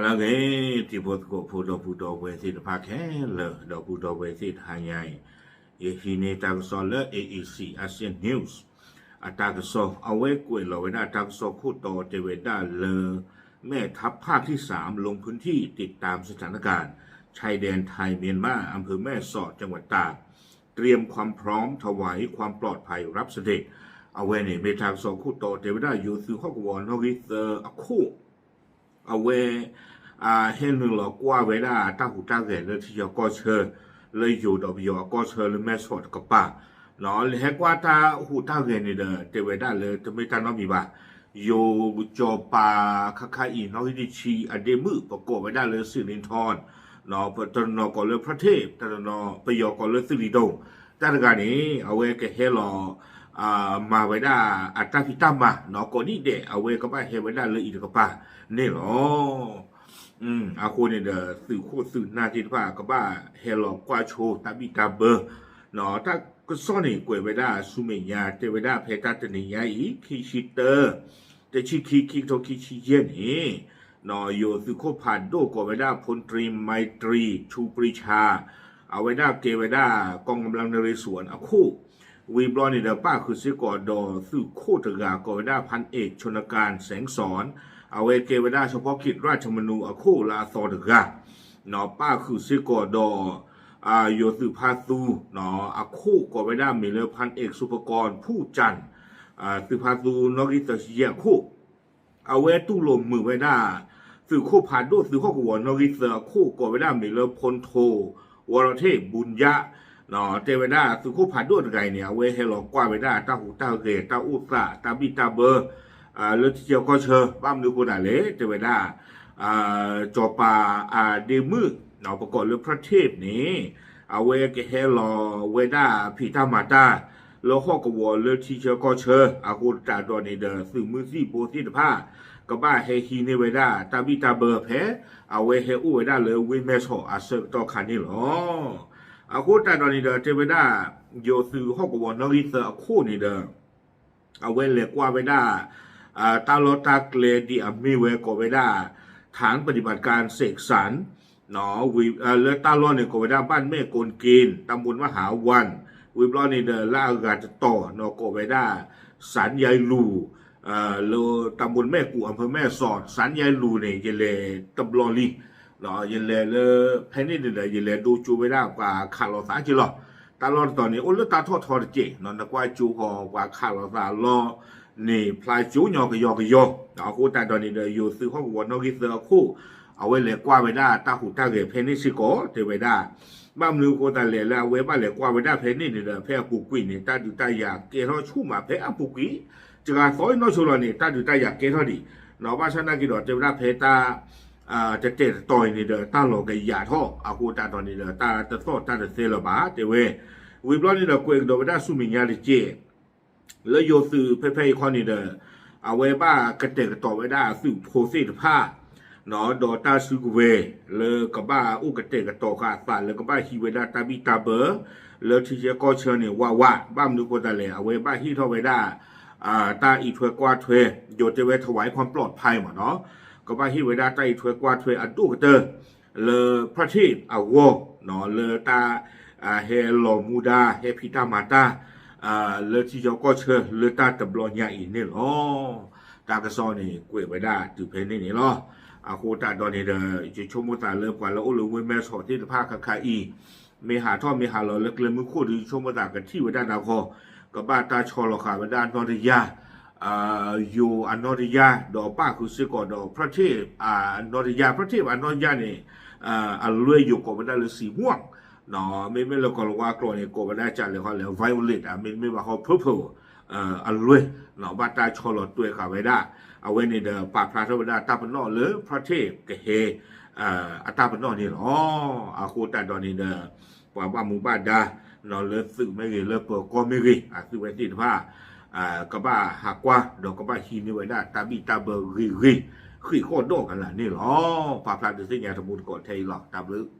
လၢအဂ့ၤ တံၤဖိသကိးဖိ ဒီပုၢ်ဒီဝဲၢ်သ့ၣ်တဖၣ်ခဲလၢာ်, ဒီပုၢ်ဒီဝဲၢ်သ့ၣ်တဟါညါအံၤ, ယဟံးန့ၢ်တၢ်ကစီၣ်လၢ A E C Asia News အတၢ်ကစီၣ်, အဝဲကွဲးလီၤဝဲဒၣ်တၢ်ကစီၣ်ခိၣ်တီတဲဝဲဒၣ်လၢ แม่ทัพภาคที่สามลงพื้นที่ติดตามสถานการณ์ชายแดนไทยเมียนมา อำเภอแม่สอดจังหวัดตาก เตรียมความพร้อมถวายความปลอดภัยรับเสด็จ အဝဲန့ၣ် မ့ၢ်တၢ်ကစီၣ်ခိၣ်တီတဲဝဲဒၣ် ယိၤသုးဟီၣ်ကဝီၤနီၣ်ဂံၢ်သၢအခိၣ် အဝဲ ဟဲနုာ်လီၤကွၢ်ဝဲဒၣ်တၢ်ဟူးတၢ်ဂဲၤလၢထံဆၢကီၢ်ဆၢ လၢယိၤဒီးပယီၤအကီၢ်ဆၢလၢမဲၢ်ဆီးတကပၤ, ဟဲကွၢ်တၢ်ဟူးတၢ်ဂဲၤန့ၣ်ဒီး တဲဝဲဒၣ်လၢတမ့ၢ်တၢ်နီတမံၤဘၣ်. ယိၤစီၤပၤ ခါခါအံၤ နီၣ်ဂံၢ်တဆံ အဒ့မုၣ် ပကိးဝဲဒၣ်လၢ สิรินธร တနီၤကိးလၢ พระเทพ တနီၤ ပယီၤကိးလၢသုးလံၤဒိၣ် တၢ်တဂၤန့ၣ် အဝဲကဟဲလီၤ မၤဝဲဒၣ်အတၢ်ဖံးတၢ်မၤ ကိးနံၣ်ဒဲး အဝဲကဘၣ်ဟဲဝဲဒၣ်လၢအံၤတကပၤန့ၣ်လီၤ. အဃိန့ၣ်ဒီး သုးခိၣ်သုးနၢ်သ့ၣ်တဖၣ် ကဘၣ်ဟဲလီၤကွၢ်ဆိတၢ်ဘံၣ်တၢ်ဘၢ တၢ်ကစီၣ်န့ၣ် ကွဲးဝဲဒၣ်ဆူမဲာ်ညါ တဲဝဲဒၣ်ဖဲတၢ်တနံၤညါအံၤ ခံဆံတၢ တဆံခံ ခံကထိခံဆံယဲၢ်န့ၣ် ယိၤသုးခိၣ်ဖးဒိၣ်ကိးဝဲဒၣ် พลตรี ไมตรี ชูปรีชา အဝဲဒၣ်ကဲဝဲဒၣ် กองกำลังนเรศวร အခိၣ် ဝံၤဘျီန့ၣ်ဒီး ပၣ်ဃုာ်စ့ၢ်ကီးဒီးသုးခိၣ်တဂၤကိးဝဲဒၣ် พันเอก ชลนการ แสงสอน အဝဲကဲဝဲဒၣ် เฉพาะกิจราชธรรมนูญ အခိၣ်လၢအသီတဂၤ ပၣ်ဃုာ်စ့ၢ်ကီးဒီး ယိၤသုးဖါသူ အခိၣ်ကိးဝဲဒၣ်မ့ၢ်လၢ พันเอก สุภกร ผู้จันทร์ သုးဖါသူနီၣ်ဂံၢ်သၢဆံယဲၢ်အခိၣ် အဝဲတူၢ်လိာ်မုာ်ဝဲဒၣ် သုးခိၣ်ဖးဒိၣ်သုးဟီၣ်ကဝီၤနီၣ်ဂံၢ်သၢအခိၣ် ကိးဝဲဒၣ်မ့ၢ်လၢ พลโท วรเทพ บุญยะ တဲဝဲဒၣ်သုးခိၣ်ဖးဒိၣ်တဂၤအံၤန့ၣ် အဝဲဟဲလီၤကွၢ်ဝဲဒၣ်တၢ်ဟူးတၢ်ဂဲၤ တၢ်အိၣ်သး တၢ်ဘံၣ်တၢ်ဘၢ လၢထံဆၢကီၢ်ဆၢ ဘၣ်မနုၤအဃိသတးလဲၣ် တဲဝဲဒၣ် စီၤပၤအဒ့မုၣ် ပကိးလၢ พระเทพ န့ၣ် အဝဲကဟဲလီၤဝဲဒၣ်ဖံးတၢ်မၤတၢ် လၢဟီၣ်ကဝီၤလၢထံဆၢကီၢ်ဆၢ အဃိသတးဒီးန့ၣ်ဒီး သုးမုၢ်သံၣ်ဘိသ့ၣ်တဖၣ် ကဘၣ်ဟဲဟံးန့ၢ်ဝဲဒၣ်တၢ်ဘံၣ်တၢ်ဘၢဖဲ အဝဲဟဲအိၣ်ဝဲဒၣ်လၢဝ့ၢ်မဲၢ်ဆီးအဆၢကတီၢ်ခါန့ၣ်လီၤ. အဃိသတးဒီးန့ၣ်ဒီး တဲဝဲဒၣ် ယိၤသုးဟီၣ်ကဝီၤနီၣ်ဂံၢ်သၢအခိၣ်န့ၣ်ဒီး အဝဲလဲၤကွၢ်ဝဲဒၣ် တၢ်လီၢ်တၢ်ကျဲဒ်အမ့ၢ်ဝဲကိးဝဲဒၣ် ฐานปฏิบัติการเสกสรร လၢတၢ်လီၢ်န့ၣ် ကိးဝဲဒၣ် บ้านแม่โกนเกณฑ์ ตำบลมหาวัน ဝံၤဘျီန့ၣ်ဒီး လၢအဂၤတတီၤန့ၣ် ကိးဝဲဒၣ် สันยายหลู่ လၢ ตำบลแม่กู่ อำเภอแม่สอด สันยายหลู่ န့ၣ် ယလဲၤတဘျီလံ ယလဲၤလၢ ဖဲန့ၣ်န့ၣ်ဒီး ယလဲၤဒိကၠိဝဲဒၣ်ပှၤခးလိာ်သးက့လီၤ. တၢ်လီၢ်တတီၤန့ၣ် အိၣ်လၢတၢ်ထီၣ်ထီတက့ၢ်, နကွၢ်ကၠိဃီၤပှၤခးလိာ�သးလီၢ်န့ၣ် ဖျါကၠိညီကယီကယီ, အဃိသတးဒီးန့ၣ်ဒီး ယိၤသုးဟီၣ်ကဝီၤနီၣ်ဂံၢ်သၢအခိၣ် အဝဲလဲၤကွၢ်ဝဲဒၣ်တၢ်ဟူးတၢ်ဂဲၤဖဲန့ၣ်စ့ၢ်ကီး တဲဝဲဒၣ် ဘၣ်မနုၤအဃိသတးလဲၣ် လၢအဝဲဘၣ်လဲၤကွၢ်ဝဲဒၣ်ဖဲန့ၣ်န့ၣ်ဒီး ဖဲအပူၤကွံာ်န့ၣ် တၢ်ဒုးတၢ်ယၤကဲထီၣ်ဆူၣ်မးဖဲအပူၤကွံာ်, စှၤသီအံၤနီၢ်ဆိလီၤန့ၣ် တၢ်ဒုးတၢ်ယၤကဲထီၣ်ဒံး, ဘၣ်ဆၣ်နာ်က့ဒီး တဲဝဲဒၣ်ဖဲတၢ် တတဲာ်တတီၤအံၤန့ၣ်ဒီး တၢ်လီၤကယာ်ထီၣ် အဃိသတးဒီးန့ၣ်ဒီး တၢ်တသီၣ်တၢ်တသဲလၢၤဘၣ် တဲဝဲ, ဝံၤဘျီန့ၣ်ဒီး ကွဲးကဒီးဝဲဒၣ်ဆူမဲာ်ညါတက့ၢ် လၢယိၤသုးဖဲဖဲအံၤခီန့ၣ်ဒီး အဝဲဘၣ်ကတဲာ်ကတီၤဝဲဒၣ်အသုးဖိသ့ၣ်တဖၣ် ဒီးတၢ်စုကဝဲၤ လၢကဘၣ်အိၣ်ကတဲာ်ကတီၤဃာ်အသးလၢကဘၣ်ဟံးဝဲဒၣ်တၢ်ဘံၣ်တၢ်ဘၢ လၢထံဆၢကီၢ်ဆၢန့ၣ် ဝးဝး, ဘၣ်မနုၤအဃိသတးလဲၣ် အဝဲဘၣ်ဟ့ၣ်ထီၣ်ဝဲဒၣ် တၢ်အံးထွဲကွၢ်ထွဲ ယိၤတဲဝဲ ถวายความปลอดภัย မ့ၢ်နီၤ, ကဘၣ်ဟ့ၣ်ဝဲဒၣ်တၢ်အံးထွဲကွၢ်ထွဲအဒိၣ်ကတၢၢ် လၢ พระเทพ အဂီၢ် လၢတၢ် ဟဲလီၤမူဒါ ဟဲဖံးတၢ်မၤတၢ် လၢထံဆၢကီၢ်ဆၢ လၢတၢ်တဘျီညါအံၤန့ၣ်လီၤ. တၢ်ကစီၣ်န့ၣ် ကွဲးဝဲဒၣ်တုၤဖဲန့ၣ်န့ၣ်လီၤ. အဃိသတးဒီးန့ၣ်ဒီး ယဆိကမိၣ်သးလၢပှၤလၢအိၣ်လၢဝ့ၢ်မဲၢ်ဆီးသ့ၣ်တဖၣ်ခါခါအံၤ မ့ၢ်ဟးထီၣ်မ့ၢ်ဟးလီၤလၢကျဲမုၢ်ခိၣ်ဒီး ယဆိကမိၣ်သးကထံၣ်ဝဲဒၣ်နၤဃီ, ကဘၣ်တၢ်ဆီလီၤဃာ်ဝဲဒၣ်နီၢ်တယၢ် ယိၤအနီၢ်တယၢ် ဒီးပၣ်ဃုာ်စ့ၢ်ကီးဒီး พระเทพ အနီၢ်တယၢ်, พระเทพ အနီၢ်တယၢ်န့ၣ် အလွဲၢ်ယိၤကိးဝဲဒၣ်လၢ สีม่วง မ့မ့ၢ်လၢကီၤလၤဝါကျိာ်န့ၣ် ကိးဝဲဒၣ်ကလဲၤဃီလဲၣ် violet မ့တမ့ၢ်ဘၣ်ဃီ purple အလွဲၢ် ဘၣ်တၢ်ဆီလီၤတွဲဃာ်ဝဲဒၣ် အဝဲန့ၣ်ဒီးပာ်ဖျါထီၣ်ဝဲဒၣ်တၢ်ပနီၣ်လၢ พระเทพ ကဟဲ အတၢ်ပနီၣ်န့ၣ်လီၤ. အဃိသတးဒီးန့ၣ်ဒီး ပှၤဘၣ်မူဘၣ်ဒါ လၢသုးမ့ၢ်ဂ့ၤ လၢပၢၤကီၢ်မ့ၢ်ဂ့ၤ အသုဝဲသ့ၣ်တဖၣ် ကဘၣ်ဟးကွၢ် ဒီးကဘၣ်ဟံးန့ၢ်ဝဲဒၣ်တၢ်ဘံၣ်တၢ်ဘၢဂ့ၤဂ့ၤ ဃ့ၢ်ဃီၣ်ဒီၣ်ကလာ်န့ၣ်လီၤ. ပာ်ဖျါဒုးသ့ၣ်ညါတမူတကိးထဲအံၤလီၤ. တၢ်ဘျုး